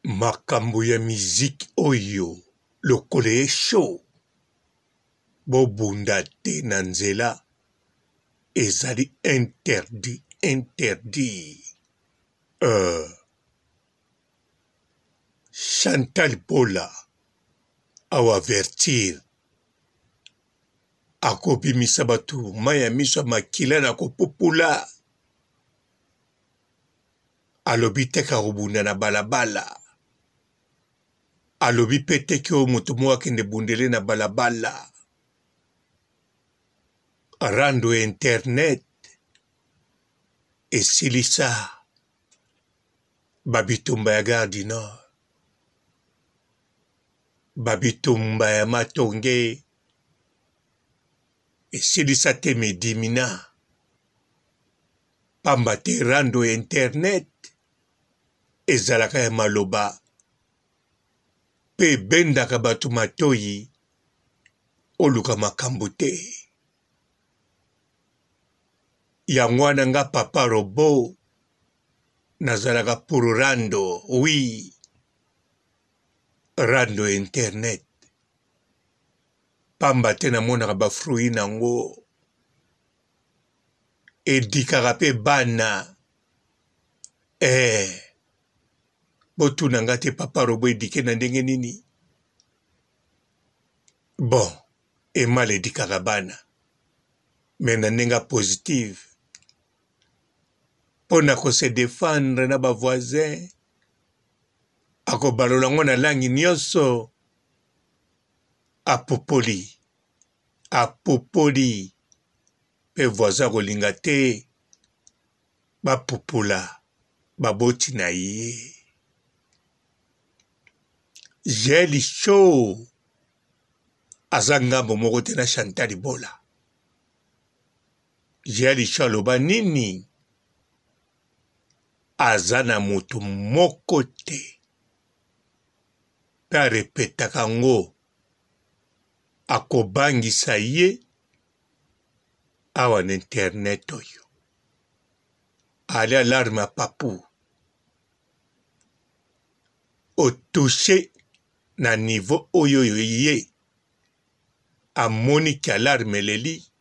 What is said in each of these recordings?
Makambo ya musique oyo lokola eye chaud bobunda te na nzela ezali interdit interdit euh. Chantal Bola ao avertir akobimisa bato mayi ya miso ya makila na kopupula. Alobi te ke akobunda na balabala. Alobi pe te ke oyo moto moko akende bundele na balabala. Rando ya internet esilisa ba bitumba ya gare du nord, ba bitumba ya matonge esilisa te midimina. Pamba te rando ya internet ezalaka ya maloba pe ebendaka bato matoyi oluka makambo te. Yango wana nga papa robot nazalaka pour rando oui rando ya internet pamba te namonaka ba fruits nango. Edikaka pe bana eh botuna nga te papa robot edike na ndenge nini bon emal edikaka bana mais na ndenge ya positive mpo na ko se defendre na ba voisin akobalola yango na langi nyonso apopoli apupoli pe voisin akolinga te bapupula baboti na ye. Jael show aza ngambo moko te na Chantal Bola. Jael show aloba nini? Aza na moto moko te pe arepetaka yango akobangisa ye awa na internet oyo ali alarme ya papu otouche na niveau oyo oyo ye amoni ke alarme eleli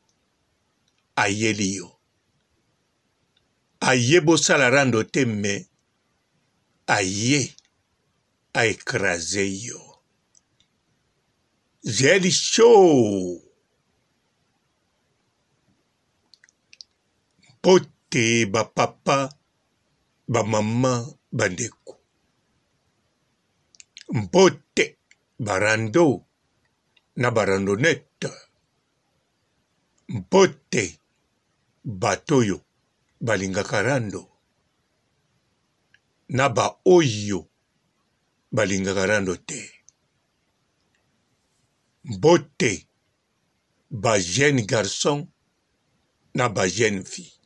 ayeli yo aye bosala rando te me aye a ecrase yo Jael show mbote ba papa ba mama ba ndeko mbote ba rando na ba randonnette mbote bato oyo balingaka rando na ba oyo balingaka rando te. Mbote ba jeune garçon na ba jeune fille.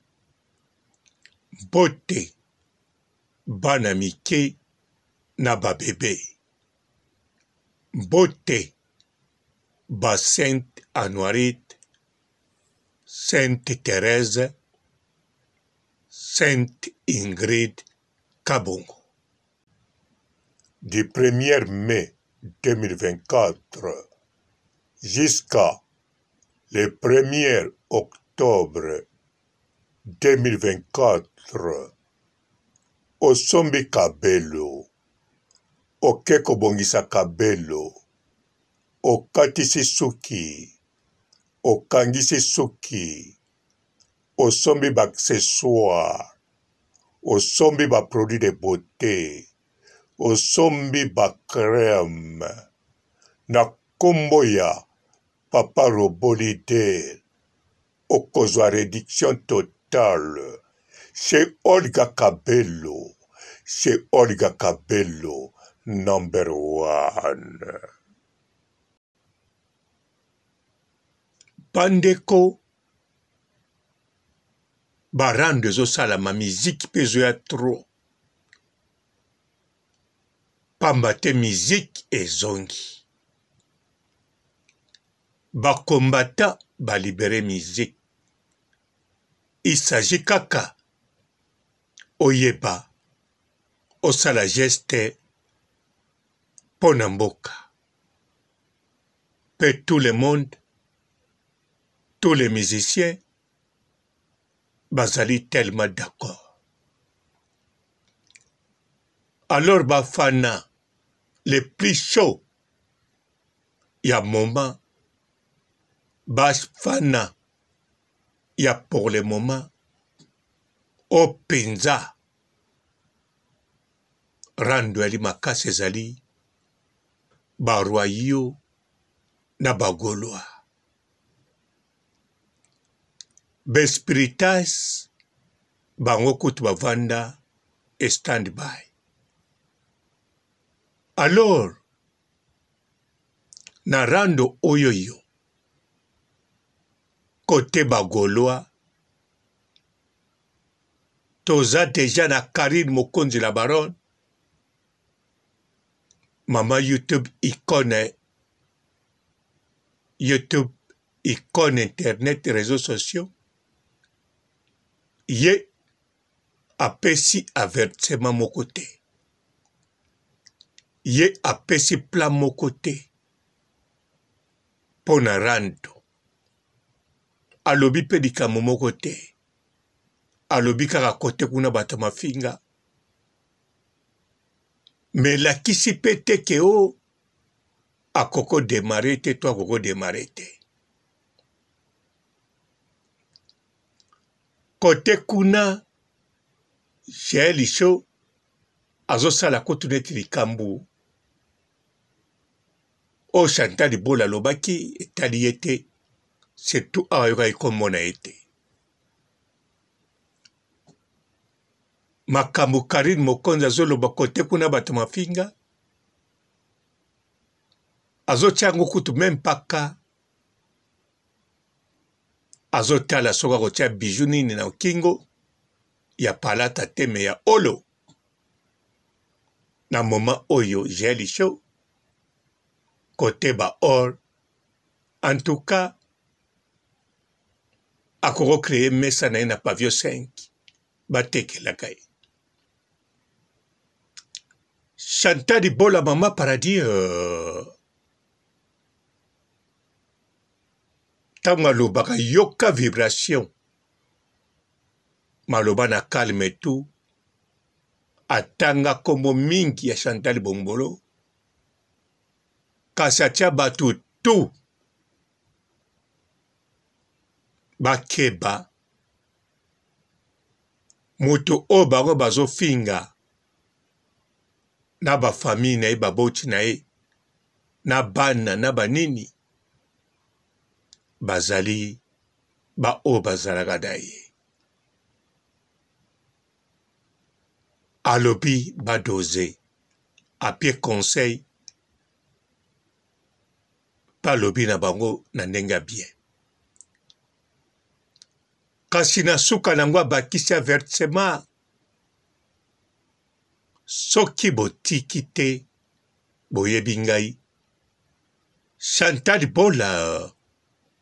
Mbote bana mike na ba bebe. Mbote ba sainte Anuarite, sainte Therèse, sainte Ingrid Kabongo. Du premier mai 2024 jusqu'à le premier octobre 2024 osombi kabelo, oke kobongisa kabelo, okatisi suki, okangisi suki, osombi ba accessoires, osombi ba produits de beaute, osombi ba crème na kombo ya papa robot leader okozwa reduction totale chez Olga Kabelo, chez Olga Kabelo number one. Bandeko ba rando ezosalama miziki mpe ezoya trop pamba te miziki ezongi ba combattant ba libere miziki il s'agit kaka oyeba osala geste. mpo na mboka mpe tout le monde, tous les musiciens bazali tellement d'accord. Alors bafana les plus chauds ya moment bafana ya pour le moment oyo mpenza rando yali makasi ezali ba royaux na ba gaulois. Ba espiritas bango kutu bavanda e stand by. Alors na rando oyo yo kote ba gaulois toza deja na Carine Mokonzi la baronne Maman YouTube icone YouTube icone internet reseaux sociaux ye apesi avertissement moko te ye apesi plan moko te mpo na rando alobi mpe likambo moko te alobi kaka kote kuna bato mafinga Mais elakisi pe te ke oh akoko demarrer te to akoko demarrer te. Cote kuna Jael Show azosala kutu neti likambu oyo Chantal Bola alobaki etali ye te, surtout awa ayokaki kombo na ye te. Makambo Carine Mokonzi azoloba kote kuna bato mafinga azotia yango kutu meme pas ka azotala soki akotia bijou nini na kingo ya palata te me ya olo na moment oyo Jael Show kote ba or en tout cas akoko créer mesa na ye na pavio 5 batekelaka ye. Chantal Bola mama paradis euh, ntango alobaka yoka vibration maloba na calme tout atanga nkombo mingi ya Chantal Bombolo kasi atia bato tout bakeba moto oyo bango bazofinga na ba famille na ye baboti na ye na bana na banini bazali baoyo bazalaka na ye alobi badoze apie conseil mpe alobi na bango na ndenge ya bien Kasi na suka na yango abakisi avertissement, Soki botiki te, boyebi ngai. Chantal Bola,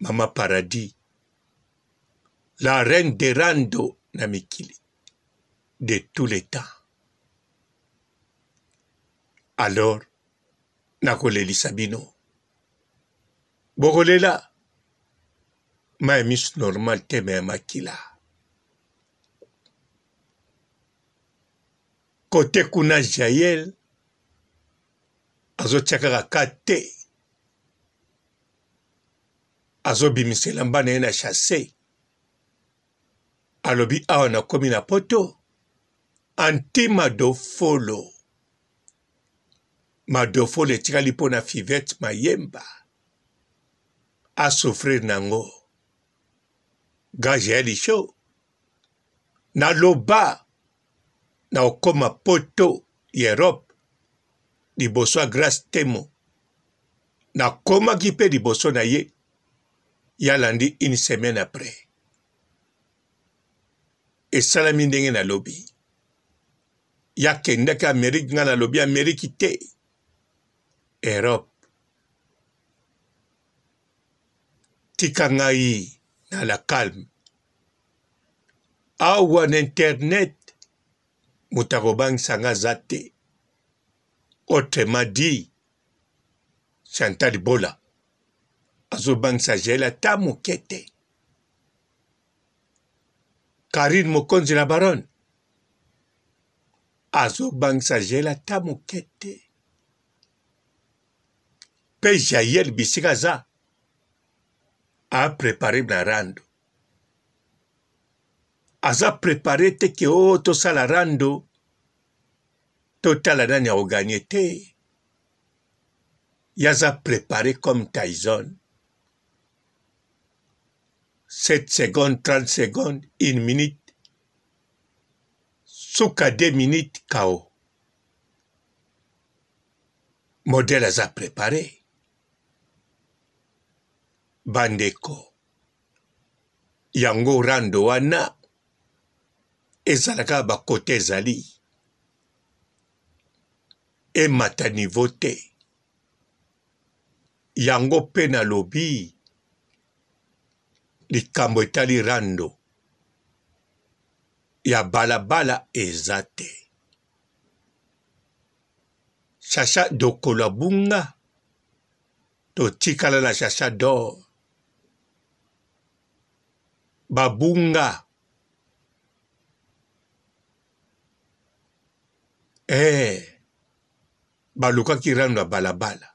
mama paradis, la reine de rando na mikili de tous les temps. Alors, nakolelisa bino. Bokolela mayi misu normal te mais ya makila. Cote kuna Jael azotia kaka ka te azobimisa elamba na ye na chasse alobi awa nakomi na poto anti madofolo madofolo etikali mpo na fivette mayemba a souffrir nango gage ya lisho na loba na okoma poto ya Europe liboso ya Grace Temo nakomaki mpe liboso na ye yalandi une semaine après esalami ndenge nalobi yakendaki Amerique ngai nalobi Amerique te Europe Tika ngai na la calme. Awa na internet moto akobangisa nga aza te. Autrement dit, Chantal Bola azobangisa Jael ata moke te. Carine Mokonzi la Baronne azobangisa Jael ata moke te. Mpe Jael bisika aza a prepare na rando aza prepare te ke o oh, tosala rando totala nani akoganye te ye aza prepare comme Tyson 7 secondes 30 secondes 1 minute suka 2 minutes kao modèle aza prepare bandeko yango rando wana ezalaka bakote ezali emata niveau te yango pe nalobi likambo etali rando ya balabala eza te Chacha dokolo abunga totikala na Chacha d'or babunga eh balukaki rando ya balabala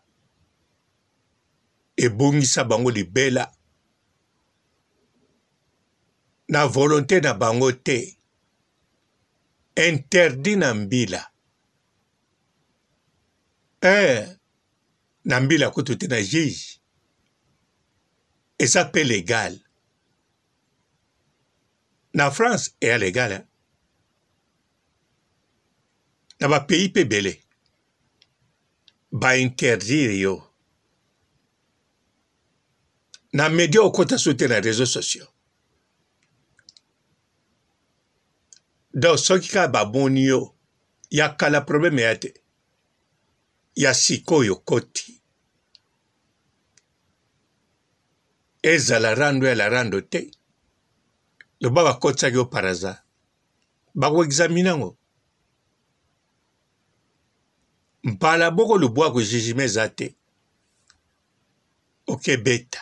ebungisa bango libela na volonte na bango te interdit na mbila eh na mbila kutu te na juge eza pe legal na France eya legal hein? Na ba pays pe ebele ba interdire yo na media okota so te na réseaux sociaux donc soki kaka bamoni yo ya kala problème ya te ya sikoyo koti ezala rando ya la rando te loba bakotisaki yo par hasard bako examine yango mbala moko lobwaku jugement eza te okebeta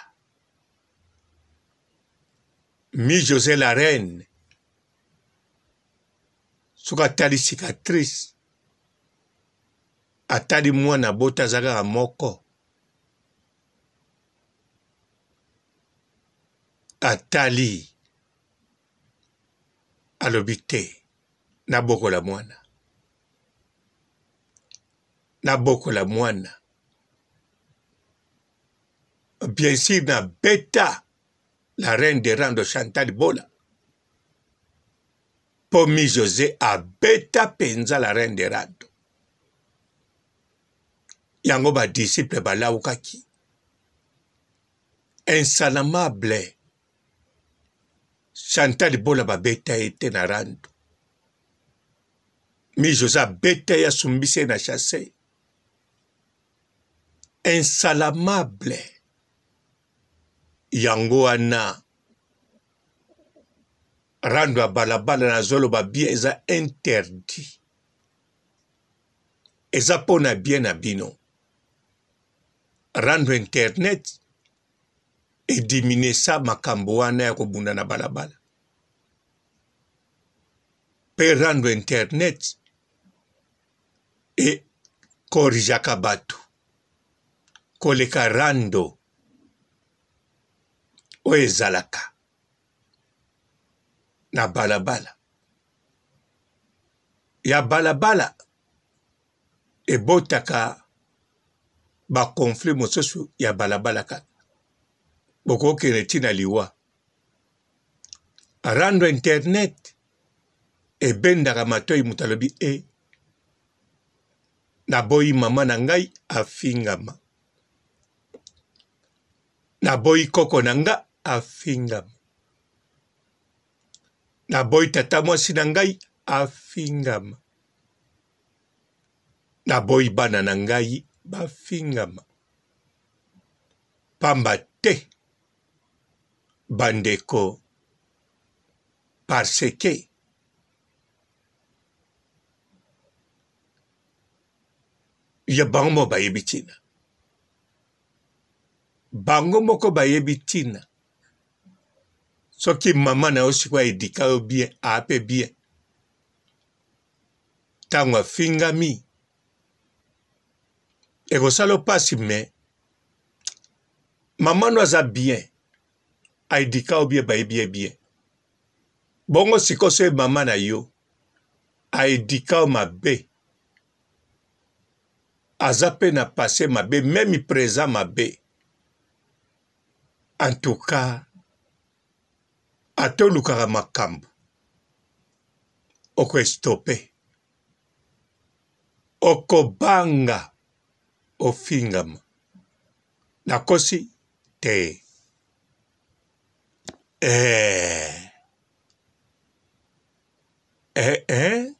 mi Jose la reine soki atali cicatrice atali mwana abota aza kaka moko atali alobi te nabokola mwana nabokola mwana bien sûr na beta la reine de rando Chantal Bola mpo mi Jose abeta mpenza la reine de rando yango ba disciple balawukaki insalamable Chantal Bola babeta ye te na rando. Mi Jose abeta ye asumbisi ye na chasse. Insalamable. Yango wana rando ya balabala nazoloba bien eza interdit. Eza mpo na bien na bino. Rando internet ediminesa makambo wana ya kobunda na balabala mpe rando internet ekorijaka bato koleka rando oyo ezalaka na balabala ya balabala ebotaka ba conflit mosusu ya balabala kaka bokokende ti na liwa rando internet ebendaka matoi moto alobi e eh, naboyi mama na ngai afingama naboyi koko na nga afingama naboyi tata mwasi na ngai afingama Naboyi bana na ngai bafingama pamba te bandeko parce que ya bango moko bayebi ntina. Bango moko bayebi ntina. Soki mama na yo sikoyo aedika yo bien, aa mpe bien. Ntango afingami, ekosala yo mpasi me mama no aza bien, aedika yo bien, bayebi ye bien. Bongo sikoyo soki mama na yo aedika yo mabe, aza pe na passe mabe meme present mabe en tout cas ata olukaka makambo oko estope okobanga ofingama nakosi te eh. Eh, eh.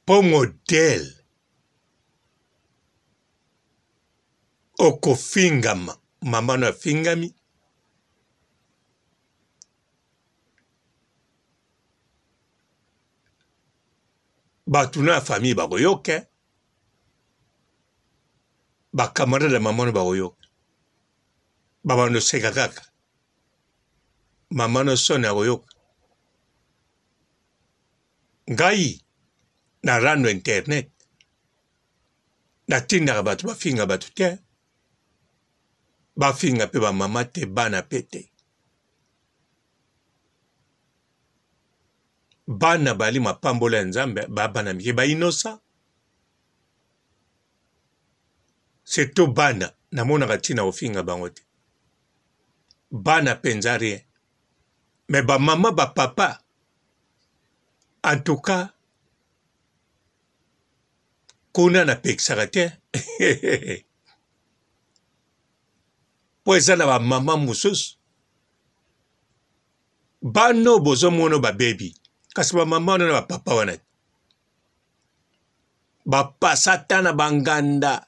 Mpo modèle okofingama mama no afingami bato na ya famille bakoyoka ba camarade ya mama no bakoyoka babanda oseka kaka mama no soni akoyoka. Ngai na rando internet natindaka bato bafinga bato te, bafinga mpe bamama te, bana mpe te. Bana bali mapambola ya Nzambe, ba bana mike ba innocent. Surtout bana namonaka ntina kofinga bango te. Bana mpenza rien. Mais ba mama ba papa en tout cas kuna napekisaka te mpo eza na bamama mosusu bana oyo bozomona babebi kasi bamama wana na bapapa wana bapasa ata na banganda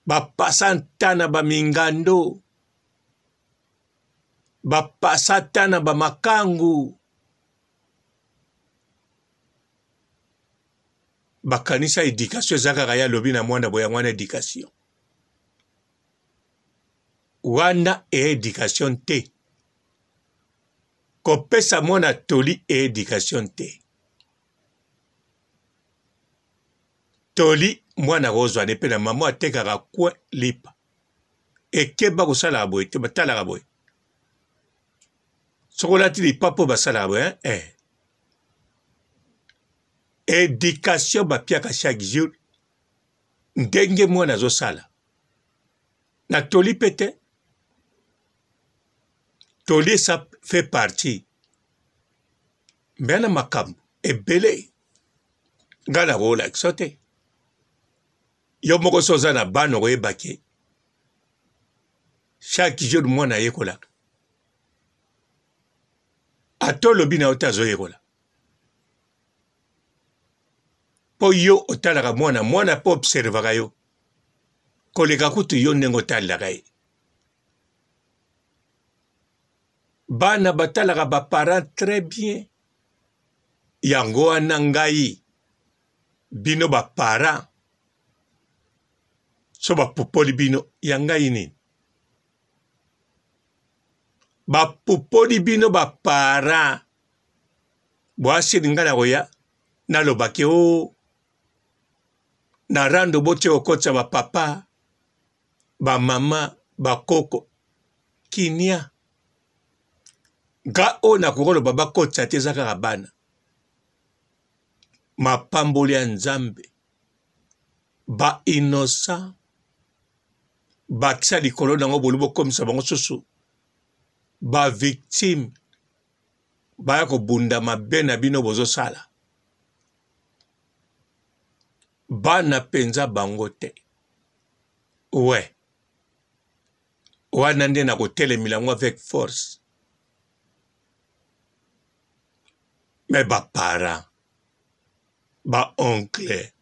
bapasa ata na bamingando bapasa ata na bamakangu bakanisa education eza kaka ye alobi na mwana boye yango wana education wana e education te kopesa mwana toli e education te toli mwana akozwa ne mpe na mama atekaka coin lipa ekeba kosalaka boye te batalaka boye soki olati lipapo basalaka boye eh. Education bapiaka chaque jour ndenge mwana azosala na toli mpe te toli esa fait partie mbe na makambo ebele ngai nakolakisa te yo moko so oza na bana okoyeba ke chaque jour mwana ayekolaka ata olobi na yo te azoyekola mpo yo otalaka mwana mwana mpe observaka yo koleka kutu yo ndenge otalelaka ye bana batalaka baparent très bien yango wana ngai bino ba parents so bapupoli bino ya ngai nini bapupoli bino ba parents boasili ngai nakoya nalobaki o oh, na rando botie kokotisa bapapa bamama bakoko kinia nga oyo nakoki koloba bakotisa te eza kaka bana Mapamboli ya Nzambe ba innocent bakisa likolo na yango bolu bokomisa bango susu ba victime baya kobunda mabe na bino bozosala bana mpenza bango te we wana nde nakotelemela yango avec force Mais ba parents, ba oncles,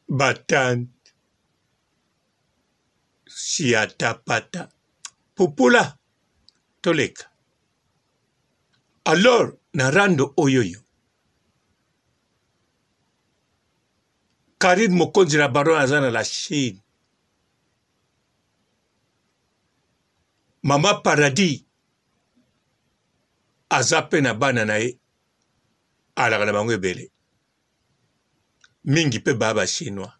ba tantes, siatapata, pupula, toleka. Alors na rando oyoyo Carine Mokonzi na Baron aza na la Chine. Mama Paradis aza pe na bana na ye alaka na bango ebele mingi pe ba ba chinois.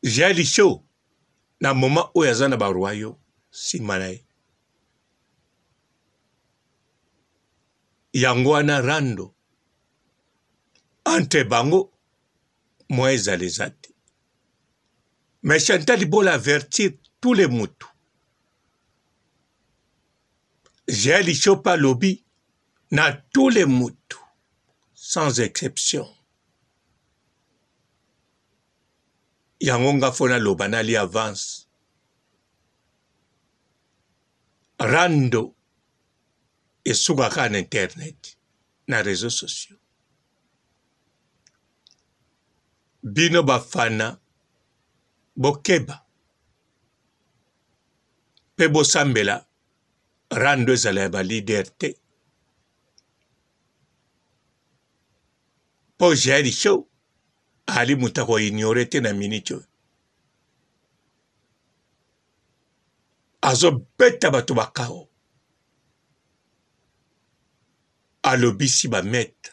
Jael Show na moment oyo aza na ba royaux sima na ye. Yango wana rando entre bango moyen ezala eza te. Mais Chantal Bola avertir tous les mutu. Jael Chopa alobi na tous les mutu sans exception. Yango nga fo naloba nali avance. Rando esuka kaka na internet na réseaux sociaux. Bino bafana bokeba pe bosambela rando ezala ya ba leader te po jael show ali moto ako ignore te na minute oyo azobeta bato bakao alobisi ba maître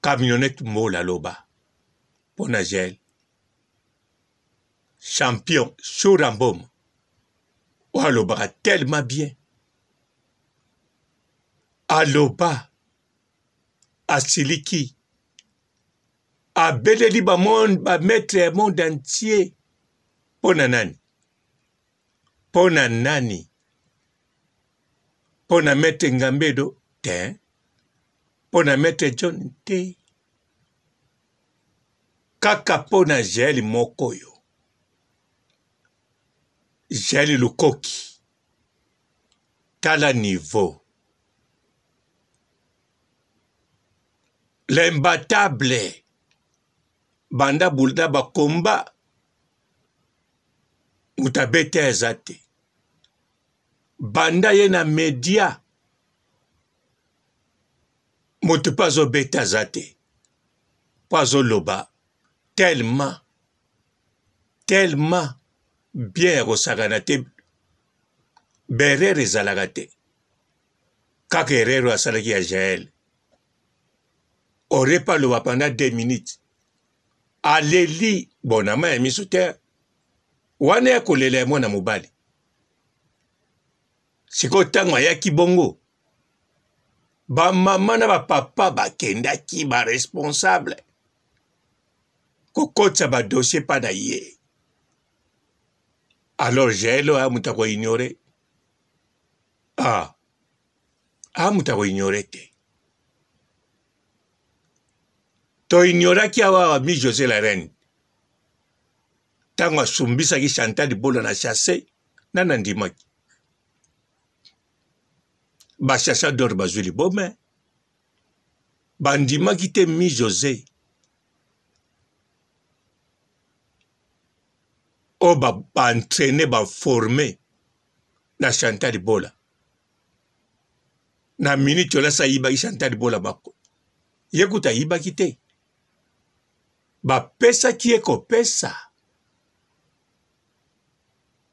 camionnette mbola aloba mpo na jael champion shura mboma oyo alobaka tellement bien aloba asiliki abeleli ba monde ba maître ya monde entier mpo na nani mpo na nani mpo na maître ngambedo te mpo na maître john te kaka mpo na jael moko oyo jael lukoki tala niveau l'imbattable banda bulda bakomba moto abeta eza te banda ye na media moto mpe azobeta aza te mpo azoloba tellement tellement bien ya kosakana te berere ezalaka te kaka erreur oyo asalaki ya jael aurait pas aloba pendant deux minutes aleli bon na mai ya miso te wana ya kolela ya mwana mobali sikoyo ntango ayaki bongo bamama na bapapa bakendaki baresponsable kokotisa badossier mpa na ye alors jael oyo moto akoignore ah ah moto akoignore te toignoraki awa awa mi josé la reine ntango asumbisaki chantal libolo na chasse nani andimaki bachacha dor bazwi libome bandimaki te mi josé oyo baentraine ba baforme na chantal bola na minute oyo nasi ayibaki chantal bola bako ye kutu ayibaki te bapesaki ye kopesa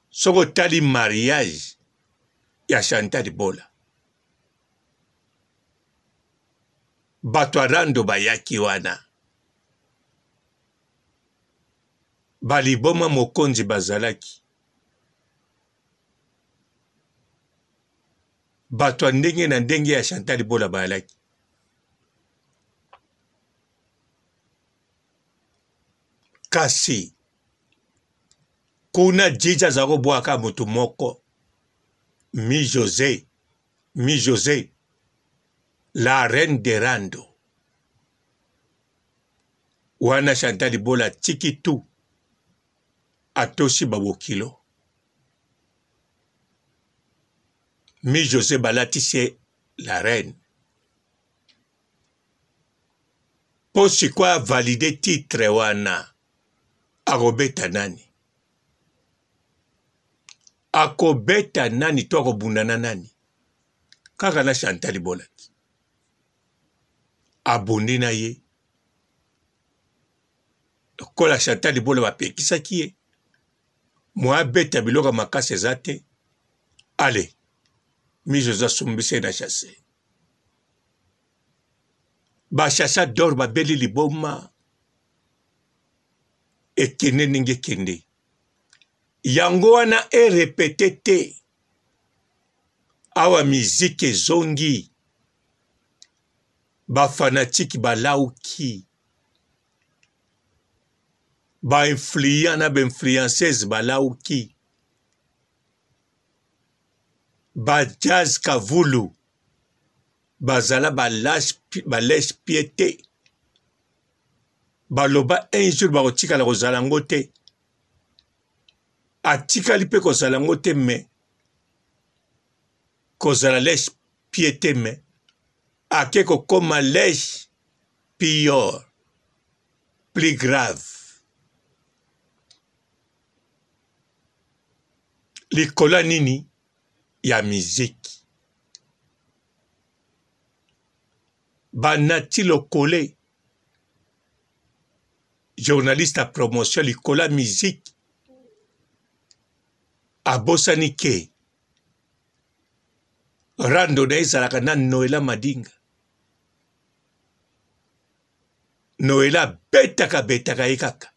soki otali mariage ya chantal bola bato ya rando bayaki wana baliboma mokonzi bazalaki bato ya ndenge na ndenge ya Chantal Bola bayalaki. Kasi kuna Jiji aza kobwaka moto moko mi Jose, mi Jose la reine de rando wana Chantal Bola atiki tout atosi babokilo mi Jose balatisi ye la reine mpo sikoyo avalide titre wana akobeta nani akobeta nani to akobunda na nani kaka na Chantal Bolaki abundi na ye. Lokola Chantal Libola bapekisaki ye mwa abeta biloko ya makasi eza te. Ale miso eza sumbisa ye na chasse. Ba chasse d'or babeli liboma ekende ndenge ekende. Yango wana e repete te. Awa miziki ezongi ba fanatique balauki ba influent na ba influenceuse balauki ba jazz kavulu bazala ba lèche pied te baloba un jour bakotikala kozala yango te atikali mpe kozala yango te mais kozala lèche pied te mais ake kokoma lèche pior plus grave likolo ya nini ya miziki banati lokole journaliste ya promotion likolo ya miziki abosani ke rando na ye ezalaka na Noela Madinga. Noela abetaka betaka ye kaka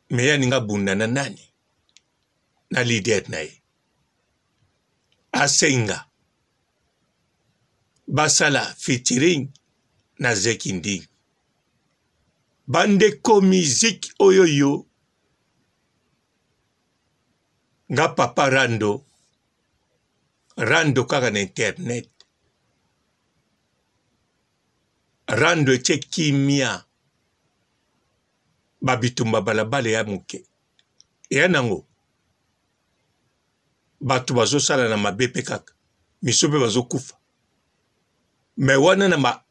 me ye alinga abunda na nani? Na leader na ye asenga basala featuring na Zeki Nding. Bandeko miziki oyo yo nga papa rando rando kaka na internet rando etie kimia babitumba balabala ya moke eya nango bato bazosala na mabe mpe kaka miso mpe bazokufa me wana na ma,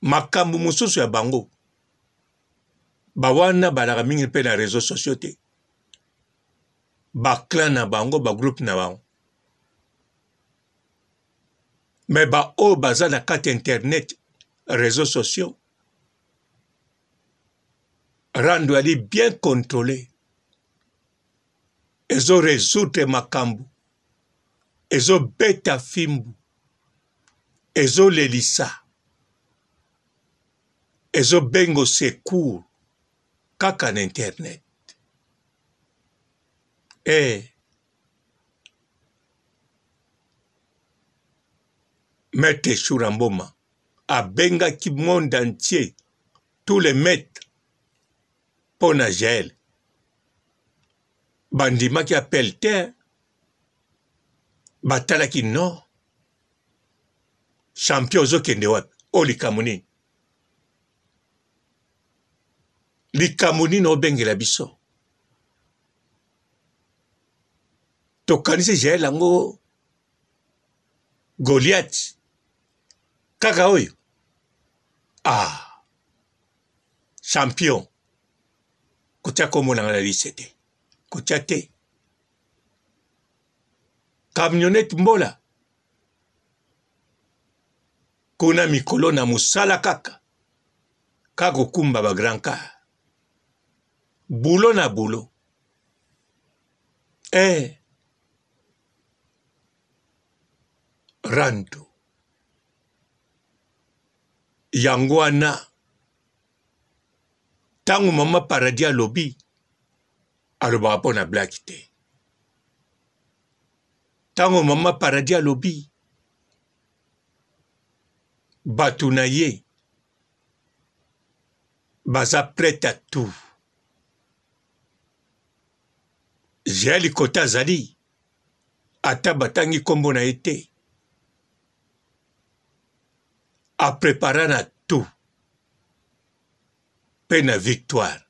makambo mosusu ya bango bawana balaka mingi mpe na réseau sociaux te ba clan na bango ba groupe na bango me baoyo baza na kati ya internet réseaux sociaux rando ali bien contrôle ezo résoudre makambo ezobeta fimbu ezolelisa ezobengo secours kaka na internet eh. Maître Shura Mboma abengaki monde entier tous les maîtres mpo na Jael bandimaki appel te batalaki non champion ozokende wapi oyo likambo nini Likambo nini obengela biso? Tokanisi Jael yango Goliath kaka oyo ah champion kotia kombo na nga na liste te kotia te camionnette mbola kuna mikolo na mosala kaka kaka kokumba ba grand car boulot na boulot eh rando yango wana ntango mama paradis alobi alobaka mpo na blaki te ntango mama paradis alobi bato na ye baza prete à tout. Jael kote azali ata batangi kombo na ye te a prepara na tout pe na victoire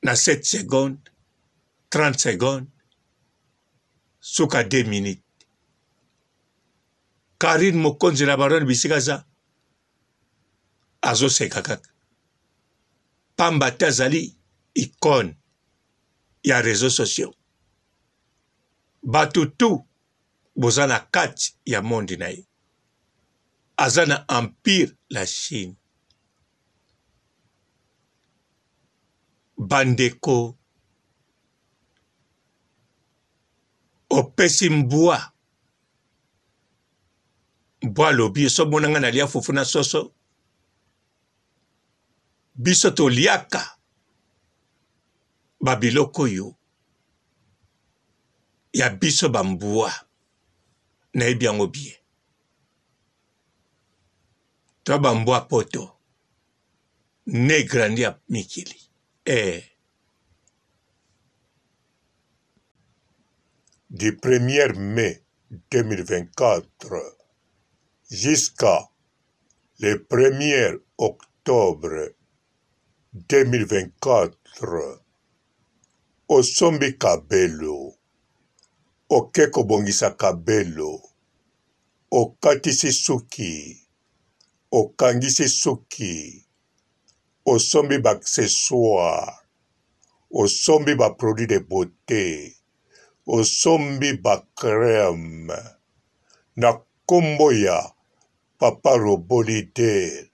na 7 secondes 30 secondes suka 2 minutes Carine mokonzi la baronne bisika aza azoseka kaka pamba te azali icone ya réseaux sociaux bato tout boza na kati ya monde na ye aza na empire la Chine. Bandeko opesi mbwa mbwa alobi eso omona ngai nalia fufu na soso biso toliaka babiloko oyo ya biso bambwa nayebi yango bien to bambwa poto ne grandi ya mikili eh. Du 1er mai 2024 jusqu'à le 1er octobre 2024 osombi kabelo oke kobongisa kabelo okatisi suki okangisi suki osombi ba accessoires osombi ba produits de beaute osombi ba crème na kombo ya papa robot leader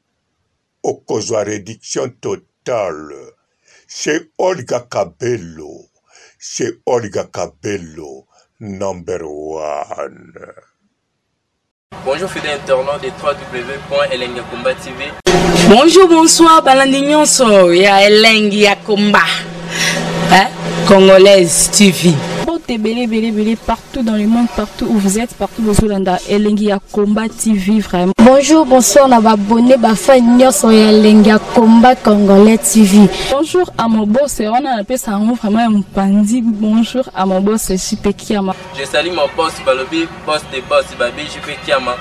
okozwa reduction totale chez Olga Kabelo chez Olga Kabelo number one. Bonjour fidèles internautes de www.elengiyakomba TV. Bonjour, bonsoir, balandi nyonso ya Elengi ya Komba. Hein? Congolaise TV. Mbote ebele ebele ebele partout dans le monde, partout où vous êtes, partout bozolanda Elengi ya Combat TV vraiment. Bonjour, bonsoir na ba abonné ba fan nyonso ya Elengi ya Combat Congolais TV. Bonjour à mon boss, wana napesa yango vraiment ya mopanzi. Bonjour à mon boss JP Kiama. Je salue mon boss Balobi, boss de boss Babi JP Kiama.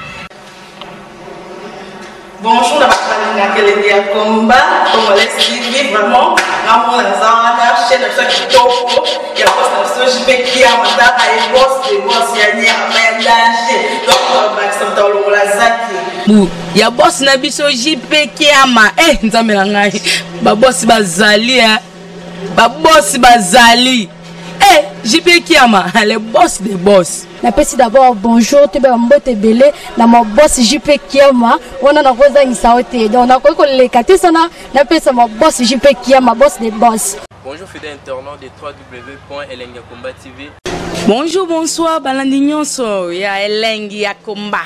Bonjour na bato balingaka elengi ya combat congolais TV vraiment ngamona naza wana chaîne na biso ya kitoko ya boss na biso JP Kiama tala ye boss de boss ya nyama ya danger donc bakisa moto alongola zaki bu ya boss na biso JP Kiama eh nzambe na ngai ba boss bazali eh ba boss bazali eh JP Kiama le boss de boss. Napesi d'abord bonjour toyeba mbote ebele na ma boss JP Kiama wana nakozangisa yo te donc nakoki koleka te sana napesa ma boss JP Kiama boss de boss. Bonjour fidèles internautes de www.elengiyakomba TV. Bonjour, bonsoir, balandi nyonso ya Elengi ya Komba.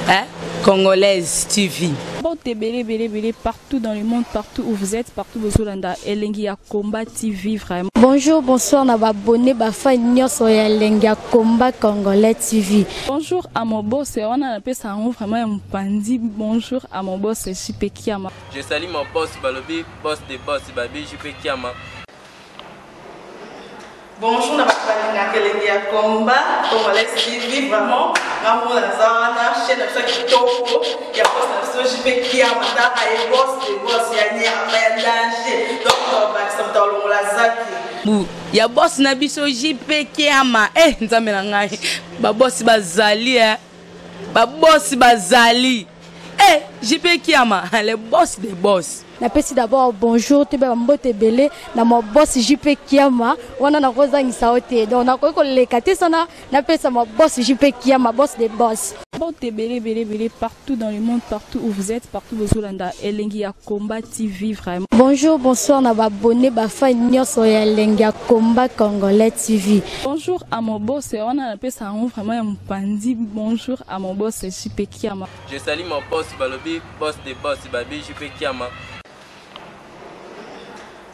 Hein? Congolaise TV. Mbote ebele ebele ebele partout dans le monde, partout où vous êtes, partout bozolanda Elengi ya Combat TV vraiment. Bonjour, bonsoir na ba abonné ba fan nyonso ya Elengi ya Combat Congolais TV. Bonjour à mon boss, wana napesa yango vraiment ya mopanzi. Bonjour à mon boss JP Kiama. Je salue mon boss Balobi, boss de boss Babi JP Kiama. Bonjour na bato balingaka elengi ya combat congolais TV vraiment ngamona naza wana chaîne na biso ya kitoko ya boss na biso JP Kiama tala ye boss de boss ya nyama ya danger donc bakisa moto alongola zaki bu ya boss na biso JP Kiama eh nzambe na ngai ba boss bazali eh ba boss bazali eh JP Kiama le boss de boss. Napesi d'abord bonjour toyeba mbote ebele na ma boss JP Kiama wana nakozangisa yo te donc nakoki koleka te sana napesa ma boss JP Kiama boss de boss. Mbote ebele ebele ebele partout dans le monde, partout où vous êtes, partout bozolanda Elengi ya Combat TV vraiment. Bonjour, bonsoir na ba abonné ba fan nyonso ya Elengi ya Combat Congolais TV. Bonjour à mon boss, wana napesa yango vraiment ya mopanzi. Bonjour à mon boss JP Kiama. Je salue mon boss Balobi, boss de boss Babi JP Kiama.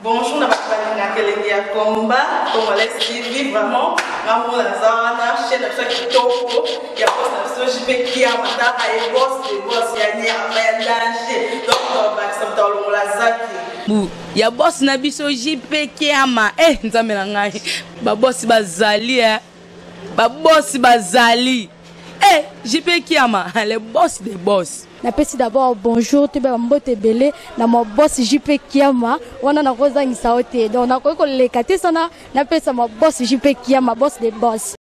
Bonjour na bato balingaka elengi ya combat congolais TV vraiment ngamona naza wana chaîne na biso ya kitoko ya boss na biso JP Kiama tala ye boss de boss ya nyama ya danger donc bakisa moto alongola zaki bu ya boss na biso JP Kiama eh nzambe na ngai ba boss bazali eh ba boss bazali eh JP Kiama le boss de boss. Napesi d'abord bonjour toyeba mbote ebele na ma boss JP Kiama wana nakozangisa yo te donc nakoki koleka te sana napesa ma boss JP Kiama boss de boss.